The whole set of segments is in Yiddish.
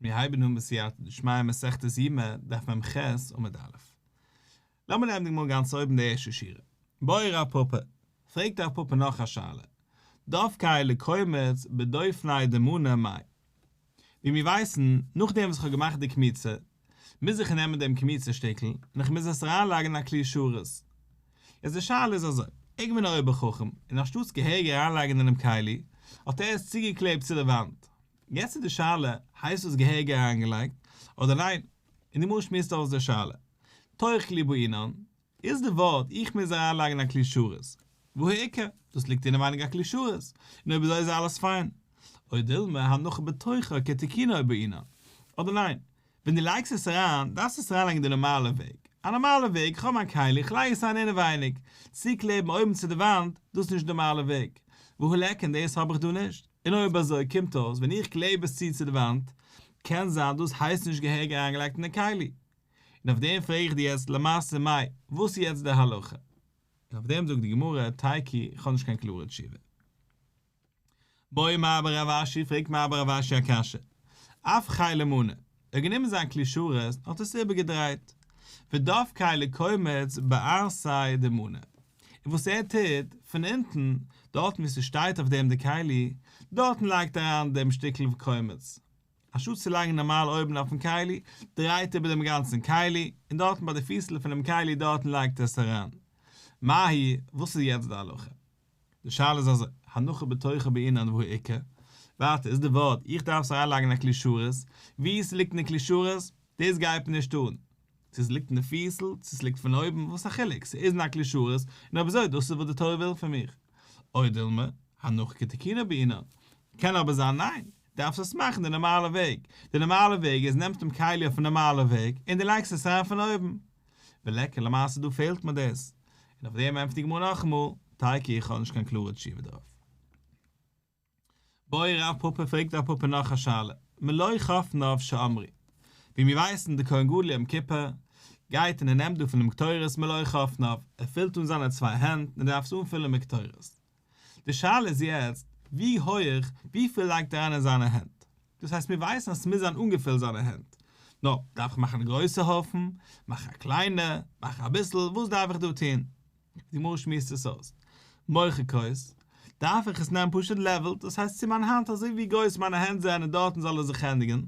מיר הייבן אן בסייעתא דשמיא מסכת יומא, דף מ"ח עמוד א'. לאמיר נעמען די גמרא גאנץ אויבן די ערשטע שורה. בעי רב פפא, פרעגט רב פפא נאך א שאלה, דבקיה לקומץ בדופניה דמנא מאי. ווי מיר ווייסן, נאכדעם וואס איך האב געמאכט די קמיצה, מוז איך נעמען דעם קמיצה שטיקל און איך מוז עס אריינלייגן אין א כלי שרת. יעצט די שאלה איז אזוי, ער איז געווען א אויבער חכם, און אנשטאטס געהעריג אריינלייגן אינעם כלי, האט ער עס צוגעקלעבט צו די וואנט. יעצט איז די שאלה, הייסט דאס געהעריג אריינגעלייגט, אדער ניין? און די גמרא שמועסט אויס די שאלה. תוך כלי בעינן, איז די ווארט איך מוז אריינלייגן א כלי שרת, והא איכא, דאס ליגט אינעווייניג א כלי שרת, און אויב אזוי איז אלעס פיין. או דילמא הנחה בתוכה כתיקונה בעינן, אדער ניין, ווען דו לייגסט עס אריין, דארפסטו עס אריינלייגן די נארמאלע וועג. א נארמאלע וועג, איך האב מיין כלי, איך לייג עס אריין אינעווייניג. צוקלעבן אויבן צו די וואנט, דאס איז נישט די נארמאלע וועג. והא ליכא און דאס האב איך דא נישט. און אויב אזוי קומט אויס ווען איך קלעב עס צו צו די וואנט, קען זיין דאס הייסט נישט געהעריג אריינגעלייגט אין די כלי. און אויף דעם פרעג איך דיר יעצט למעשה מאי, וואס איז יעצט די הלכה? און אויף דעם זאגט די גמרא, תיקו, איך האב נישט קיין קלארע תשובה. בעי מר בר רב אשי פרעגט מר בר רב אשי א קשיא, אפכיה למנא, ער האט גענומען זיין כלי שרת און האט עס איבערגעדרייט, ודבקיה לקומץ בארסיה דמנא, און וואס ער טוט, פון אונטן, דארטן וואו ס'שטייט אויף דעם די כלי, דארטן לייגט ער אריין דעם שטיקל קומץ, אנשטאט צו לייגן נארמאל אויבן אויפן כלי, דרייט איבער דעם גאנצן כלי, און דארטן ביי די פיסל פונעם כלי דארטן לייגט ער עס אריין. מהו, וואס איז יעצט די הלכה? די שאלה איז אזוי, הנחה בתוכה בעינן והא איכא, ווייטער איז די ווארט איך דארף עס אריינלייגן אין א כלי שרת, וואו עס ליגט אין די כלי שרת, דאס גייט מיר נישט אן, צו עס ליגט אין די פיסל, צו עס ליגט פון אויבן, וואס א חילוק, ס'איז אין א כלי שרת, און אויב אזוי דאס איז וואס די תורה וויל פון מיך. או דילמא, הנחה כתיקונה בעינן, קען אבער זיין ניין, דארפסט עס מאכן די נארמאלע וועג, די נארמאלע וועג איז נעמסט דעם כלי אויפן נארמאלע וועג און דו לייגסט עס אריין פון אויבן. וליכא למעשה דא פעלט מיר דאס. און אויף דעם ענטפערט די גמרא נאכאמאל, תיקו איך האב נישט קיין קלארע תשובה דערויף. בעי רב פפא פרעגט רב פפא נאך א שאלה, מלא חפניו שאמרו, ווי מיר ווייסן די כהן גדול יום כיפור גייט און ער נעמט דא פונעם קטורת מלא חפניו, ער פילט אן זיינע צוויי הענט און ער דארף עס אנפילן מיט קטורת. די שאלה איז יעצט, ווי הויעך, וויפיל לייגט ער אריין אין זיינע הענט? דאס הייסט מיר ווייסן אז ס'מוז זיין אנגעפילט זיינע הענט. נו, דארף איך מאכן א גרויסע הויפן? מאך א קליינע? מאך אביסל? וואס דארף איך דא טון? די גמרא שמועסט עס אויס. מוחקות, דארף איך עס נעמען פשוט לעוועל, דאס הייסט צו מיין האנט אזוי ווי גרויס מיינע הענט זענען דארטן זאל עס זיך ענדיגן.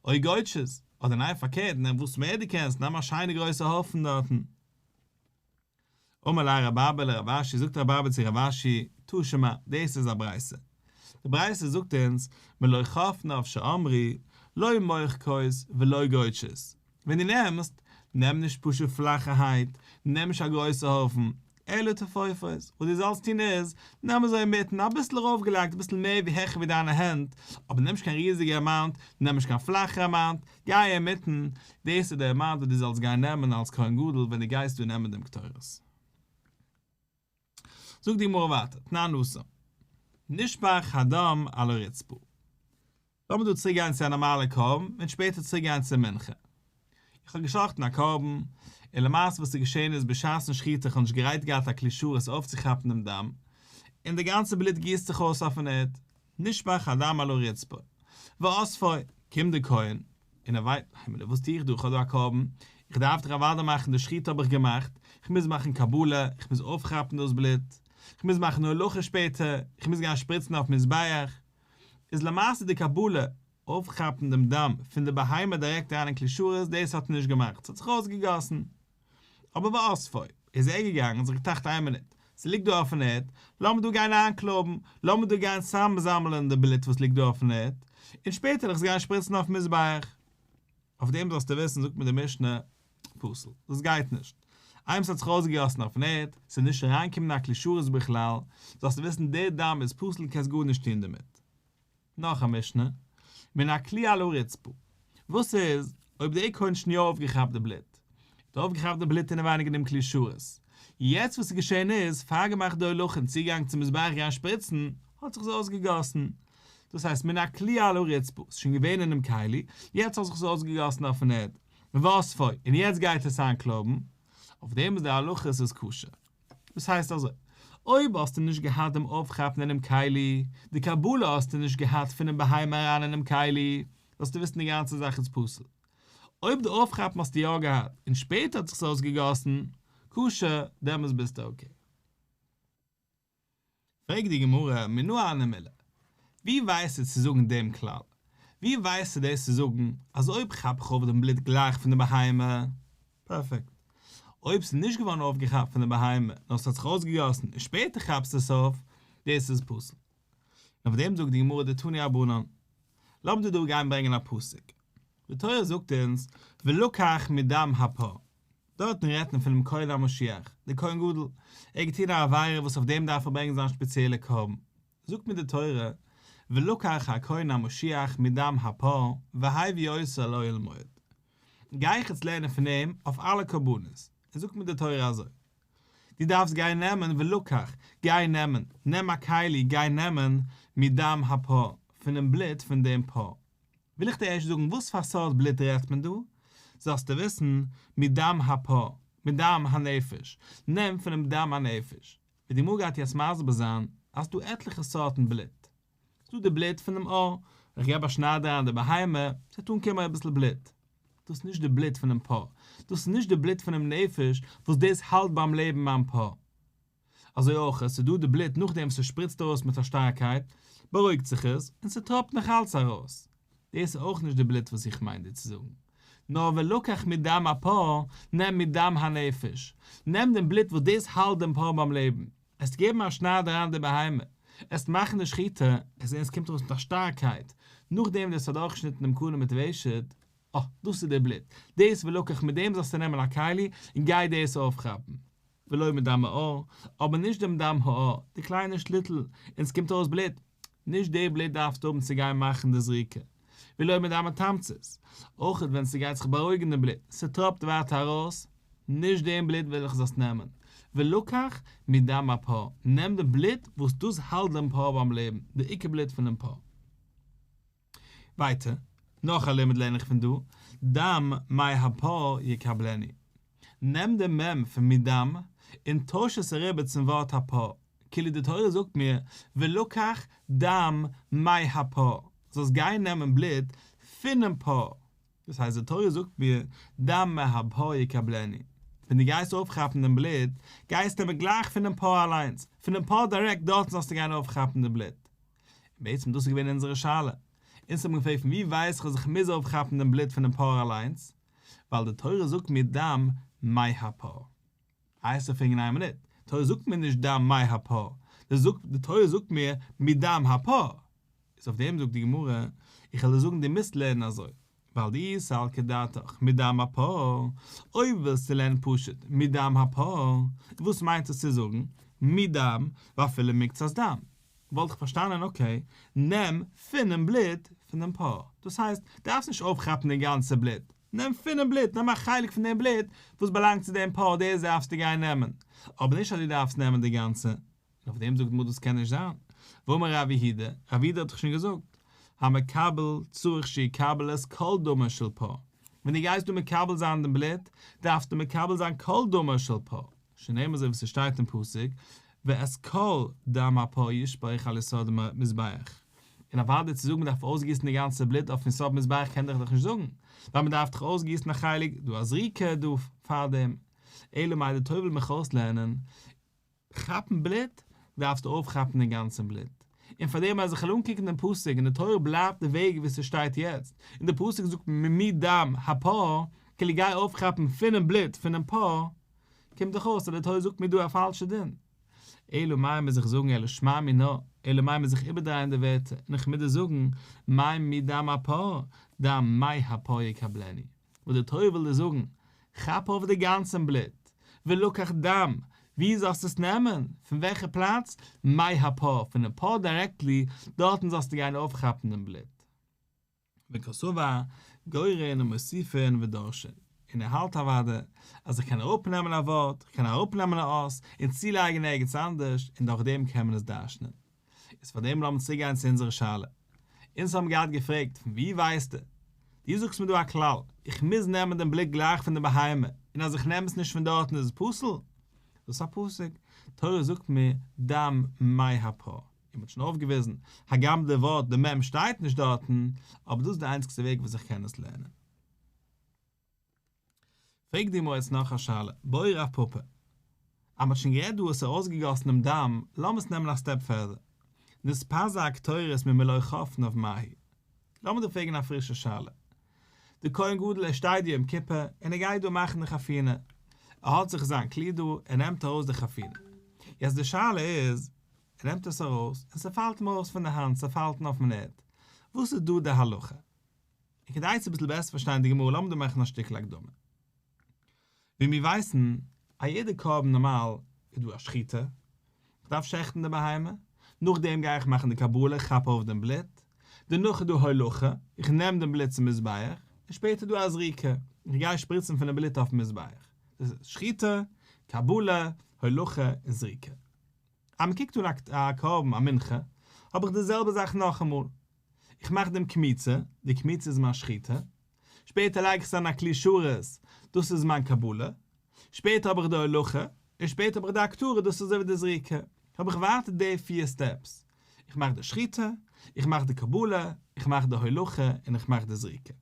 או גודשות, אדער ניין פארקערט נעם וואס מער דו קענסט, נעם א שיינע גרויסע הויפן דארטן. אמר ליה רב אבא לרב אשי, זאגט רב אבא צו רב אשי, תא שמע, דאס איז א ברייתא. די ברייתא זאגט אונז, מלא חפניו שאמרו, לא מוחקות ולא גודשות. ווען דו נעמסט, נעם נישט פשוט פלאכערהייט, נעם נישט א גרויסע הויפן, אלא טפופות, וואס דו זאלסט טון איז, נעם אזוי אינמיטן, אביסל ארויפגעלייגט, אביסל מער ווי העכער ווי דיינע הענט, אבער נעם נישט קיין ריזיגע אמאונט, נעם נישט קיין פלאכע אמאונט, גיי אינמיטן, דאס איז די אמאונט וואס דו זאלסט גיין נעמען אלס כהן גדול ווען דו גייסט דא נעמען דעם קטורת. זאגט די גמרא ווייטער, תנן התם, נשפך הדם על הרצפה. לאמיר דא צוריק גיין צו א נארמאלע קרבן און שפעטער צוריק גיין צו מנחה. איך האב געשחט'ן א קרבן, און למעשה וואס איז געשען איז בשעת'ן שחיטה איך האב נישט גרייט געהאט א כלי שרת אויפצוכאפן דעם דם, און די גאנצע בלוט גיסט זיך אויס אויפן ערד, נשפך הדם על הרצפה, ואספו, קומט דער כהן, און ער ווייסט, היי וואס טו איך דא, איך האב דא א קרבן, איך דארף דאך אוודאי מאכן די שחיטה האב איך געמאכט, איך מוז מאכן קבלה, איך מוז אויפכאפן דאס בלוט, איך מוז מאכן הולכה שפעטער, איך מוז גיין שפריצן אויפן מזבח, איז למעשה די קבלה, אויפכאפן דעם דם פון די בהמה דירעקט אריין אין כלי שרת, דאס האט ער נישט געמאכט, ס'האט זיך אויסגעגאסן. אבער ואספו, איז ער געגאנגען און זיך געטראכט איין מינוט, ס'ליגט דא אויפן ערד, לאמיר דא גיין איינקלויבן, לאמיר דא גיין צוזאמזאמלען די בלוט וואס ליגט דא אויפן ערד, און שפעטער וועל איך עס גיין שפריצן אויפן מזבח. אויף דעם זאלסטו וויסן זאגט מיר די משנה, פסול, דאס גייט נישט. איינמאל ס'האט זיך אויסגעגאסן אויפן ערד, ס'איז נישט אריינגעקומען אין א כלי שרת בכלל, זאלסטו וויסן דער דם איז פסול קענסט גארנישט טון דערמיט. נאך א משנה, מן הכלי על הרצפה. וואס איז אויב דער כהן האט שוין יא אויפגעכאפט די בלוט? ער האט אויפגעכאפט די בלוט אינעווייניג אין דעם כלי שרת. יעצט וואס איז געשען איז, פאר געמאכט די הולכה און צוגעגאנגען צום מזבח גיין שפריצן, האט זיך עס אויסגעגאסן. דאס הייסט מן הכלי על הרצפה, ס'איז שוין געווען אינעם כלי, יעצט האט זיך עס אויסגעגאסן אויפן ערד. ואספו, און יעצט גייט עס איינקלויבן. אויף דעם איז די הלכה עס איז כשר. דאס הייסט אזוי, אויב האסטו נישט געהאט דעם אויפכאפן אינעם כלי, די קבלה האסטו נישט געהאט פונעם בהמה אריין אינעם כלי, זאלסטו וויסן די גאנצע זאך איז פסול. אויב די אויפכאפן האסטו יא געהאט און שפעטער האט זיך עס אויסגעגאסן, כשר, דעמאלס ביסטו okay. פרעגט די גמרא, מנא הני מילי, ווי ווייסטו צו זאגן דעם כלל? ווי ווייסטו דאס צו זאגן אז אויב כאפ איך אויף דעם בלוט גלייך פון די בהמה, פערפעקט. אויב ס'איז נישט געווארן אויפגעכאפט פון די בהמה נאר ס'האט זיך אויסגעגאסן און שפעטער כאפסטו עס אויף, דאס איז פסול. און אויף דעם זאגט די גמרא דתנו רבנן. לאמיר דא גיין ברענגען א פסוק. די תורה זאגט אונז ולקח מדם הפר. דארטן רעדט מען פונעם כהן המשיח, דער כהן גדול, ער האט געטון א עבירה וואס אויף דעם דארף ער ברענגען זיין שפעציעלע קרבן. זאגט מיר די תורה, ולקח הכהן המשיח מדם הפר והביא אותו אל אוהל מועד. גיי איך יעצט לערנען פון אים אויף אלע קרבנות, און זאגט מיר די תורה אזוי, דו דארפסט גיין נעמען ולקח, גיי נעמען, נעם א כלי, גיי נעמען, מדם הפר, פונעם בלוט פון דעם פר. וויל איך דיר ערשט זאגן וואס פאר סארט בלוט רעדט מען דא, זאלסטו וויסן, מדם הפר, מדם הנפש, נעם פונעם דם הנפש. ווי די גמרא גייט יעצט מסביר זיין אז ס'דא עטליכע סארטן בלוט. ס'דא די בלוט פונעם עור, ווען כ'געב א שנייד אריין די בהמה, ס'וועט אנקומען אביסל בלוט. דאס איז נישט די בלוט פונעם פר, דאס איז נישט די בלוט פונעם נפש וואס דאס האלט ביים לעבן מיין פר. אזוי אויך עס איז דא די בלוט נאכדעם וואס ס'שפריצט ארויס מיט א שטארקייט, בארואיגט זיך עס, און ס'טראפט נאך אלץ ארויס. דאס איז אויך נישט די בלוט וואס איך מיין דיר צו זאגן. נאר ולקח מדם הפר, נעם מדם הנפש. נעם דעם בלוט וואס דאס האלט דעם פר ביים לעבן. עסט געבן א שנייד אריין די בהמה, עסט מאכן די שחיטה, עסט זען עס קומט ארויס מיט א שטארקייט, נאכדעם דו האסט אדורכגעשניטן דעם קנה מיט ושט, אה, דאס איז די בלוט, דאס ולקח מיט דעם זאלסטו נעמען א כלי און גיי דאס אויפכאפן. ולא מדם העור, אבער נישט דעם דם העור, די קליינע שליטל, און ס'קומט ארויס בלוט, נישט די בלוט דארפסטו האבן צו גיין מאכן די זריקה. ולא מדם התמצית, אויך ווען ס'גייט זיך בארואיגן די בלוט, ס'טראפט ווייטער ארויס, נישט דעם בלוט וויל איך זאלסט נעמען. ולקח מדם הפר, נעם די בלוט וואס דאס האלט דעם פר ביים לעבן, די עיקר בלוט פונעם פר. ווייטער, נאך א לימוד לערן איך פון דא, דם מהפר יקבלנו. נעם די מ' פון מדם און טויש עס אריבער צום ווארט הפר, כאילו די תורה זאגט מיר ולקח דם מהפר, זאלסט גיין נעמען בלוט פונעם פר, דאס הייסט די תורה זאגט מיר דם מהפר יקבלנו, ווען דו גייסט אויפכאפן דעם בלוט, גייסטו נעמען גלייך פונעם פר אליינס, פונעם פר דירעקט דארטן זאלסטו גיין אויפכאפן די בלוט. און בעצם דאס איז געווען אונזערע שאלה, אונז האבן געפרעגט פון ווי ווייס איך אז איך מוז אויפכאפן דעם בלוט פונעם פר אליינס, ווייל די תורה זאגט מיר דם מהפר. הייסט פרעגן איין מינוט, די תורה זאגט מיר נישט דם מהפר, די זאגט די תורה זאגט מיר מדם הפר. איז אויף דעם זאגט די גמרא, איך וועל דיר זאגן דו מוזט לערנען אזוי, ווייל דאי סלקא דעתך מדם הפר, אויב ווילסטו לערנען פשוט מדם הפר, וואס מיינט עס צו זאגן מדם ואפילו מקצת דם, וואלט איך פארשטאנען okay, נעם פונעם בלוט פון דעם פר, דאס הייסט, דארפסט נישט אויפכאפן די גאנצע בלוט, נעם פונעם בלוט, נעם א חלק פון דעם בלוט וואס באלאנגט צו דעם פר, דאס דארפסטו גיין נעמען, אבער נישט אז דו דארפסט נעמען די גאנצע. און אויף דעם זאגט די גמרא דאס קען נישט זיין, והאמר רב יהודה, רב יהודה האט דאך שוין געזאגט, המקבל צריך שיקבל את כל דמו של פר, ווען דו גייסט דא מקבל זיין דעם בלוט, דארפסטו מקבל זיין כל דמו של פר, שנאמר אזוי ווי ס'שטייט אין פסוק, ואת כל דם הפר ישפוך על יסוד המזבח. און אוודאי צו זאגן מ'דארף אויסגיסן די גאנצע בלוט אויפן יסוד מזבח קען איך דאך נישט זאגן, ווייל מ'דארף דאך אויסגיסן א חלק דא א זריקה דא פארדעם. אלא מאי די תורה וויל מיך אויסלערנען, כאפן בלוט, דארפסטו אויפכאפן דעם גאנצן בלוט. און פארדעם אז איך וועל אנקוקן דעם פסוק און די תורה בלייבט די וועג ווי ס'שטייט יעצט, און די פסוק זאגט מדם הפר, כאילו גיי אויפכאפן פונעם בלוט פונעם פר, קומט דאך אויס אז די תורה זאגט מיר דא א פאלשע דין. אלא מאי מוז איך זאגן אלא שמע מינה, אלא מאי מוז איך איבערדרייען די ווערטער און איך מוז דיר זאגן מאי מדם הפר, דם מהפר יקבלנו. וואס די תורה וויל דיר זאגן, כאפ אויף די גאנצן בלוט, ולקח דם, ווי זאלסטו עס נעמען? פון וועלכע פלאץ? מהפר, פונעם פר directly, דארטן זאלסטו גיין אויפכאפן דעם בלוט. וקסבר, גורעין ומוסיפין ודורשין, און ער האלט אוודאי אז איך קען אראפנעמען א ווארט, איך קען אראפנעמען א אות, און צולייגן ערגעץ אנדערש, און דורך דעם קען מען עס דרש'נען. איז פאר דעם לאמיר צוריקגיין צו אונזערע שאלה. אונז האבן געהאט געפרעגט, פון וואו ווייסטו? דו זאגסט מיר דא א כלל, איך מוז נעמען דעם בלוט גלייך פון די בהמה, און אז איך נעם עס נישט פון דארטן איז עס פסול? דאס איז א פסוק, תורה זאגט מיר דם מהפר. און מ'האט שוין אויפגעוויזן, הגם די ווארט די מ' שטייט נישט דארטן, אבער דאס איז די איינציגסטע וועג וואס איך קען עס לערנען. פרעגט די גמרא יעצט נאך א שאלה, בעי רב פפא. אז מ'האט שוין גערעדט דא אז ס'איז ארויסגעגאסן דעם דם, לאמיר עס נעמען א סטעפ פערדער. נתפזר הקטורת ממלא חפניו מהו. לאמיר דא פרעגן א פרישע שאלה. דער כהן גדול ער שטייט דא יום כיפור און ער גייט דא מאכן די חפינה. ער האט זיך זיין כלי דא, ער נעמט ארויס די חפינה. יעצט די שאלה איז, ער נעמט עס ארויס און ס'פאלט אים ארויס פון די האנט, ס'פאלט אים אויפן ערד. וואס איז דא די הלכה? און כדי צו אביסל בעסער פארשטיין די גמרא לאמיר דא מאכן א שטיקל הקדמה. ווי מיר ווייסן, א יעדע קרבן נארמאל איז דא א שחיטה, איך דארף שעכטן די בהמה, נאכדעם גיי איך מאכן די קבלה, איך כאפ אויף דעם בלוט, דערנאך איז דא הולכה, איך נעם דעם בלוט צום מזבח, און שפעטער איז דא א זריקה, איך גיי שפריצן פון דעם בלוט אויפן מזבח. דאס איז שחיטה, קבלה, הולכה און זריקה. אז מען קוקט אן א קרבן א מנחה, האב איך די זעלבע זאך נאכאמאל. איך מאך דעם קמיצה, די קמיצה איז מיין שחיטה, שפעטער לייג איך עס אין א כלי שרת, דאס איז מיין קבלה, שפעטער האב איך די הולכה, און שפעטער האב איך די הקטרה, דאס איז אזוי ווי די זריקה. האב איך ווייטער די פיר סטעפס, איך מאך די שחיטה, איך מאך די קבלה, איך מאך די הולכה, און איך מאך די זריקה.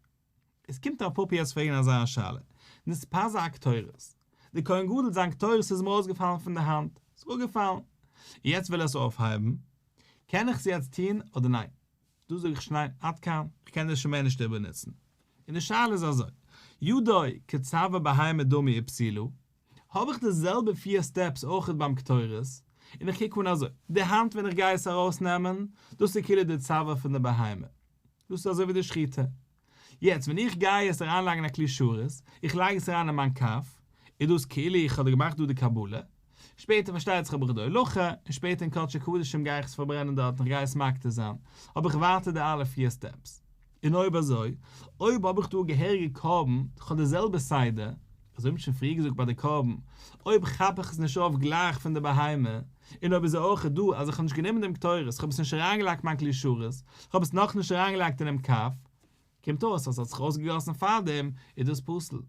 עס קומט רב פפא יעצט פרעגן אזא שאלה, נתפזר הקטורת, די כהן גדול זיין קטורת איז אים ארויסגעפאלן פון די האנט, ס'איז אראפגעפאלן, און יעצט וויל ער עס אויפהייבן, קען איך עס יעצט טון אדער ניין? דא זאג איך שוין ניין, עד כאן, איך קען דאס שוין מער נישט איבערנוצן. און די שאלה איז אזוי, ידו כצואר בהמה דמי ופסולה, האב איך די זעלבע פיר סטעפס אויכעט ביים קטורת, און איך קוק אן אזוי, די האנט ווען איך גיי עס ארויסנעמען, דאס איז כאילו די צואר פון די בהמה, דאס איז אזוי ווי די שחיטה. יעצט ווען איך גיי עס אריינלייגן אין א כלי שרת, איך לייג עס אריין אין מיין כף, איז דאס כאילו איך האב געמאכט דא די קבלה, שפעטער פארשטייט זיך האב איך די הולכה, און שפעטער אין קדשי קדשים גיי איך עס פארברענען דארט און איך גיי עס מקטיר זיין, האב איך ווייטער די אלע פיר סטעפס. און אויב אזוי, אויב האב איך דא א געהעריגע קרבן, איך האב די זעלבע סדר, אזוי ווי מ'האט שוין פריער געזאגט ביי די קרבן, אויב כאפ איך עס נישט אויף גלייך פון די בהמה, און אויב איז אויך דא אז איך האב נישט גענומען דעם קטורת, איך האב עס נישט אריינגעלייגט מיין כלי שרת, איך האב עס נאכנישט אריינגעלייגט אינעם כף, קומט אויס אז עס האט זיך אויסגעגאסן פארדעם, איז דאס פסול,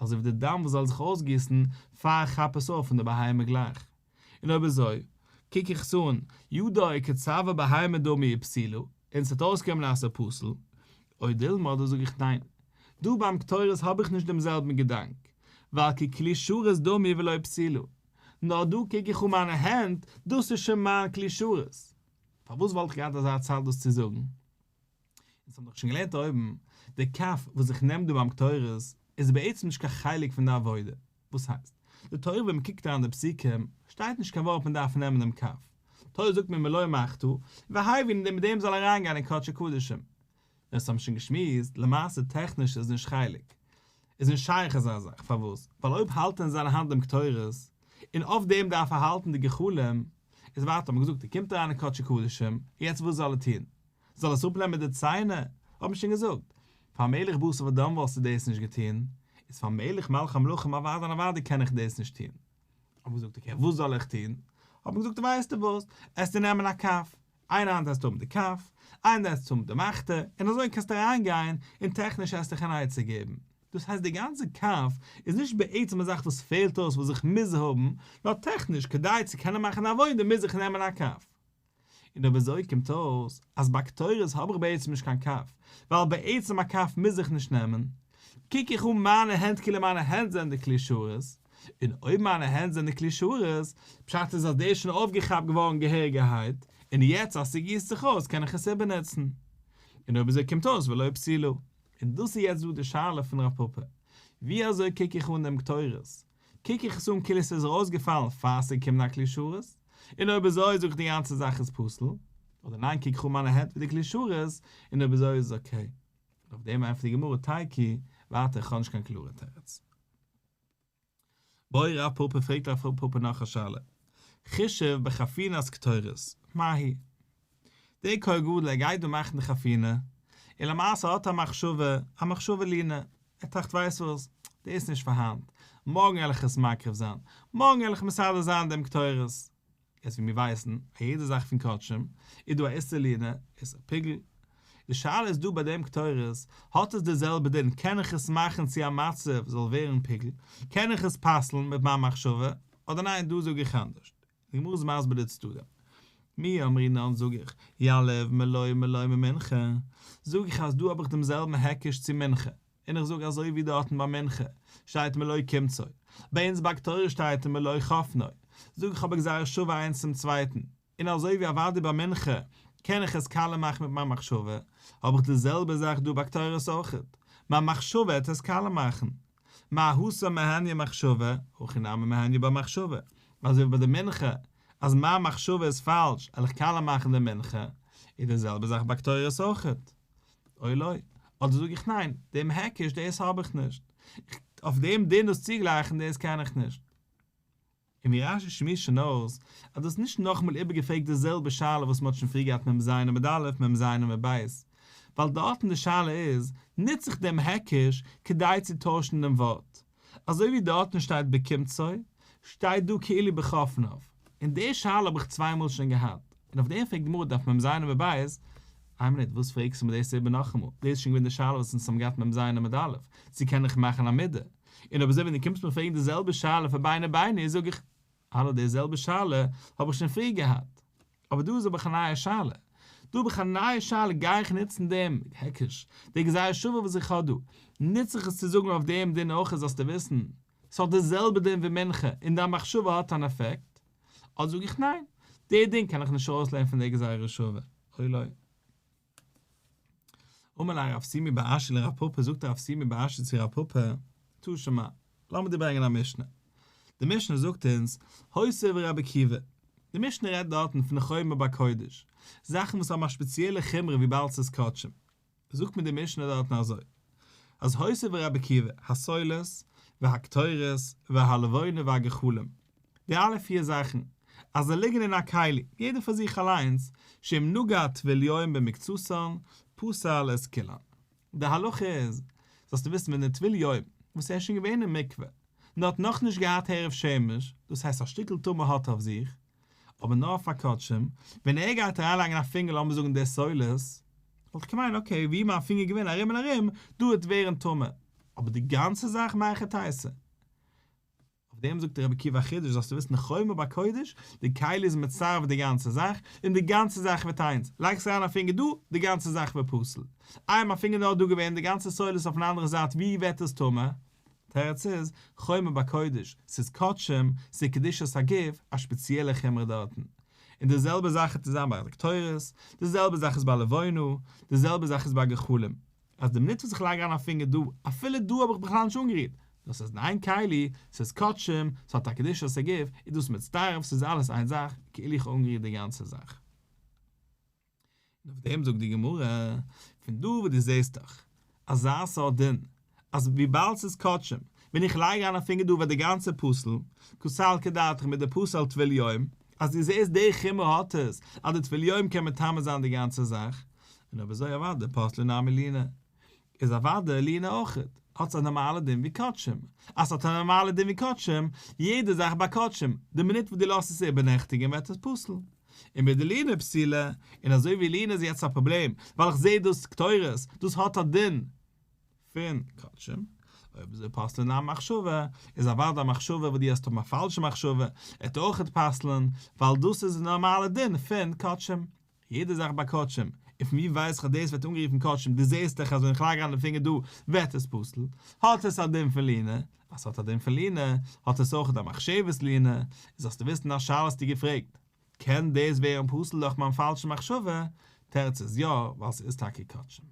אזוי ווי די דם וואס זאל זיך אויסגיסן פאר איך כאפ עס אויף פון די בהמה גלייך. און אויב אזוי, קוק איך עס אן, ידו כצואר בהמה דמי ופסולה, און עס וועט אויסקומען אז עס איז פסול, או דילמא אדער זאג איך ניין, דא ביים קטורת האב איך נישט דעם זעלבן געדאנק, ווייל ככלי שרת דמי ולא פסולה, נאר דא קוק איך אן מיינע הענט, דאס איז שוין מיין כלי שרת. פארוואס וואלט איך געהאט אזא צד דאס צו זאגן? אונז האבן דאך שוין געלערנט אויבן, די כף וואס איך נעם דא ביים קטורת איז בעצם נישט קיין חלק פון די עבודה, וואס הייסט? די תורה ווען מ'קוקט אריין די פסוקים, שטייט נישט קיין ווארט מען דארף נעמען דעם כף, תורה זאגט מיר מלא מחתה, והביא און מיט דעם זאל אריינגיין אין קדשי קדשים. דאס האבן שוין געשמועסט, למעשה טעכניש איז נישט חלק, איז נישט שייך אזא זאך, פארוואס? ווייל אויב האלט ער אין זיין האנט דעם קטורת, און אויף דעם דארף ער האלטן די גחלים, איז ווייטער האט מען געזאגט ער קומט אריין אין קדשי קדשים, יעצט וואס זאל ער טון? זאל עס אפנעמען מיט די ציינער? האט מען שוין געזאגט, פאר מלך בשר ודם וואלסטו דאס נישט געטון, איז פאר מלך מלכי המלכים אוודאי און אוודאי קען איך דאס נישט טון. האט מען געזאגט אקעי וואס זאל איך טון? האט מען געזאגט ווייסטו וואס, עסטו נעמען א כף, איין האנט עסטו האבן די כף, איין האנט עסטו האבן די מחתה, און אזוי קענסטו אריין גיין, און טעכניש עסטו דיך אן עצה געבן. דאס הייסט די גאנצע כף איז נישט בעצם א זאך וואס פעלט אויס וואס איך מוז האבן, נאר טעכניש כדי צו קענען מאכן די עבודה מוז איך נעמען א כף. און אויב אזוי קומט אויס אז ביי קטורת האב איך בעצם נישט קיין כף, ווייל בעצם א כף מוז איך נישט נעמען, קוק איך אן מיינע הענט כאילו מיינע הענט זענען די כלי שרת, און אויב מיינע הענט זענען די כלי שרת, פשט איז אז דאס איז שוין אויפגעכאפט געווארן געהעריגערהייט, און יעצט אז ס'גיסט זיך אויס קען איך עס איבערנוצן. און אויב אזוי קומט אויס ולא פסולה. און דאס איז יעצט דא די שאלה פון רב פפא, ווי אזוי קוק איך אן דעם קטורת? קוק איך עס אן כאילו ס'איז ארויסגעפאלן פאר ס'איז געקומען א כלי שרת, און אויב אזוי זאג איך די גאנצע זאך איז פסול, אדער ניין קוק איך אן מיינע הענט ווי די כלי שרת, און אויב אזוי איז עס אקעי. און אויף דעם ענטפערט די גמרא תיקו, ווייטער איך האב נישט קיין קלארע תירוץ. בעי רב פפא פרעגט רב פפא נאך א שאלה, חישב בחפינת קטורת, מהו? דער כהן גדול ער גייט דא מאכן די חפינה, און למעשה האט ער א מחשבה, א מחשבה לינה, ער טראכט ווייסט וואס, דאס איז נישט פאר היינט, מארגן וועל איך עס מקריב זיין, מארגן וועל איך מסדר זיין דעם קטורת. יעצט ווי מיר ווייסן, א יעדע זאך פון קדשים, איז דא א איסור לינה, איסור פיגול. די שאלה איז דא ביי דעם קטורת, האט עס די זעלבע דין, קען איך עס מאכן צו א מצב זאל ווערן פיגול, קען איך עס פסל'ן מיט מיין מחשבה, אדער ניין דא זאג איך אנדערש. די גמרא איז מסביר די צדדים. מי אמרינן זאג איך, יליף מלא מלא ממנחה, זאג איך אז דא האב איך דעם זעלבן היקש צו מנחה, און איך זאג אזוי ווי דארטן ביי מנחה שטייט מלא קומצו, ביי אונז ביי קטורת שטייט מלא חפנו, זאג איך האב א גזירה שווה איינס צום צווייטן, און אזוי ווי אוודאי ביי מנחה קען איך עס קאלע מאכן מיט מיין מחשבה, האב איך די זעלבע זאך דא ביי קטורת אויכעט, מיין מחשבה וועט עס קאלע מאכן. מה התם מהניא מחשבה, הכא נמי מהניא בה מחשבה, אזוי ווי ביי די מנחה, אז מיין מחשבה איז פאלש, על איך קאלע מאכן די מנחה, איז די זעלבע זאך ביי קטורת אויכעט. או לא, אדער זאג איך ניין, דעם היקש דאס האב איך נישט, אויף דעם דין דאס צוגלייכן דאס קען איך נישט. און ווי רש"י שמועסט שוין אויס אז דאס איז נישט נאכאמאל איבערגעפרעגט די זעלבע שאלה וואס מ'האט שוין פריער געהאט מ"ז עמוד א' מ"ז עמוד ב', ווייל דארטן די שאלה איז, נוץ איך דעם היקש כדי צו טוישן דעם ווארט? אזוי ווי דארטן שטייט בקומצו, שטייט דא כאילו בחפניו, און די שאלה האב איך צוויי מאל שוין געהאט, און אויף דעם פרעגט די גמרא דף מ"ז עמוד ב', איין מינוט וואס פרעגסטו מיר דאס איבער נאכאמאל, דאס איז שוין געווען די שאלה וואס אונז האבן געהאט מ"ז עמוד א', צו קען איך מאכן א מידה, און אויב אזוי ווען דו קומסט מיר פרעגן די זעלבע שאלה פון ביני ביני זאג איך, האלא די זעלבע שאלה האב איך שוין פריער געהאט, אבער דא איז האב איך א נייע שאלה, דא האב איך א נייע שאלה גיי איך נוצן דעם היקש, די גזירה שווה וואס איך האב דא, נוץ איך עס צו זאגן אויף דעם דין אויך זאלסטו וויסן, ס'האט די זעלבע דין ווי מנחה און דיין מחשבה האט אן עפעקט, אדער זאג איך ניין, די דין קען איך נישט ארויסלערנען פון די גזירה שווה, או לא. אמר ליה רב שימי בר אשי לרב פפא, זאגט רב שימי בר אשי צו רב פפא, תא שמע, לאמיר דיר ברענגען א משנה. די משנה זאגט אונז, הוסיף רבי עקיבא. די משנה רעדט דארטן פון חומר בקודש, זאכן וואס האבן א שפעציעלע חומרא וויבאלד ס'איז קדשים. זאגט מיר די משנה דארטן אזוי, אז הוסיף רבי עקיבא, הסולת, והקטורת, והלבונה והגחלים, די אלע פיר זאכן, אז זיי ליגן אין א כלי, יעדער פאר זיך אליינס, שאם נגע טבול יום במקצתן, פסל את כולן. די הלכה איז, זאלסטו וויסן ווען די טבול יום, וואס ער איז שוין געווען אין מקווה, און האט נאכנישט געהאט הערב שמש, דאס הייסט א שטיקל טומאה האט ער אויף זיך, אבער נאר פאר קדשים, ווען ער גייט אריינלייגן א פינגער לאמיר זאגן די סולת, וואלט איך געמיינט okay ווי מיין פינגער געווען ארום און ארום, דא וועט ווערן טמא, אבער די גאנצע זאך מהיכי תיתי. אויף דעם זאגט רבי עקיבא א חידוש זאלסטו וויסן חומר בקודש, די כלי איז מצרף די גאנצע זאך, און די גאנצע זאך ווערט איינס, לייגסט אריין א פינגער דא, די גאנצע זאך ווערט פסול, איי מיין פינגער נאר דא געווען, די גאנצע סולת אויפן אנדערע זייט ווי ווערט עס טמא? תירוץ איז, חומר בקודש, ס'איז קדשים, ס'איז קדושת הגוף, א שפעציעלע חומרא דארטן. און די זעלבע זאך וועט זיין ביי די קטורת, די זעלבע זאך איז ביי לבונה, די זעלבע זאך איז ביי גחלים. אז די מינוט וואס איך לייג אריין א פינגער דא, אפילו דא האב איך בכלל נישט אנגערירט, נאר ס'איז אין איין כלי, ס'איז קדשים, ס'האט א קדושת הגוף, איז דאס מצטרף, ס'איז אלעס איין זאך, כאילו איך האב אנגערירט די גאנצע זאך. און אויף דעם זאגט די גמרא, פון דא וואס דו זעסט דאך אזא סארט דין, אז וויבאלד ס'איז קדשים, ווען איך לייג אריין א פינגער דא ווערט די גאנצע פסול, קא סלקא דעתך מדפסל טבול יום, אז דו זעסט די חומרא האט עס, אז די טבול יום קען מטמא זיין די גאנצע זאך, און אויב אזוי אוודאי פסלה נמי לינה, איז אוודאי לינה אויכעט, האט עס א נארמאלע דין ווי קדשים, אז ס'האט א נארמאלע דין ווי קדשים, יעדע זאך ביי קדשים, די מינוט וואס דו לאזט עס איבערנעכטיגן ווערט עס פסול. און מדלינה פסילה, און אזוי ווי לינה איז יעצט א פראבלעם, ווייל איך זעה דאס קטורת, דאס האט א דין פון קדשים, אויב אזוי פסלה נמי מחשבה, איז אוודאי א מחשבה וואס דו האסט האבן א פאלשע מחשבה, עט אויכעט פסל'ן, ווייל דאס איז די נארמאלע דין פון קדשים. יעדע זאך ביי קדשים, און פון ווי ווייס איך אז דאס ווערט אנגערופן קדשים, דו זעסט דאך אז ווען איך לייג אריין די פינגער דא ווערט עס פסול, האט עס א דין פון לינה, אז ס'האט א דין פון לינה, האט עס אויך א מחשבת לינה, איז זאלסטו וויסן א שאלה האסטו געפרעגט, קען דאס ווערן פסול דורך מיין פאלשע מחשבה? תירוץ איז יא, ווייל ס'איז טאקע קדשים.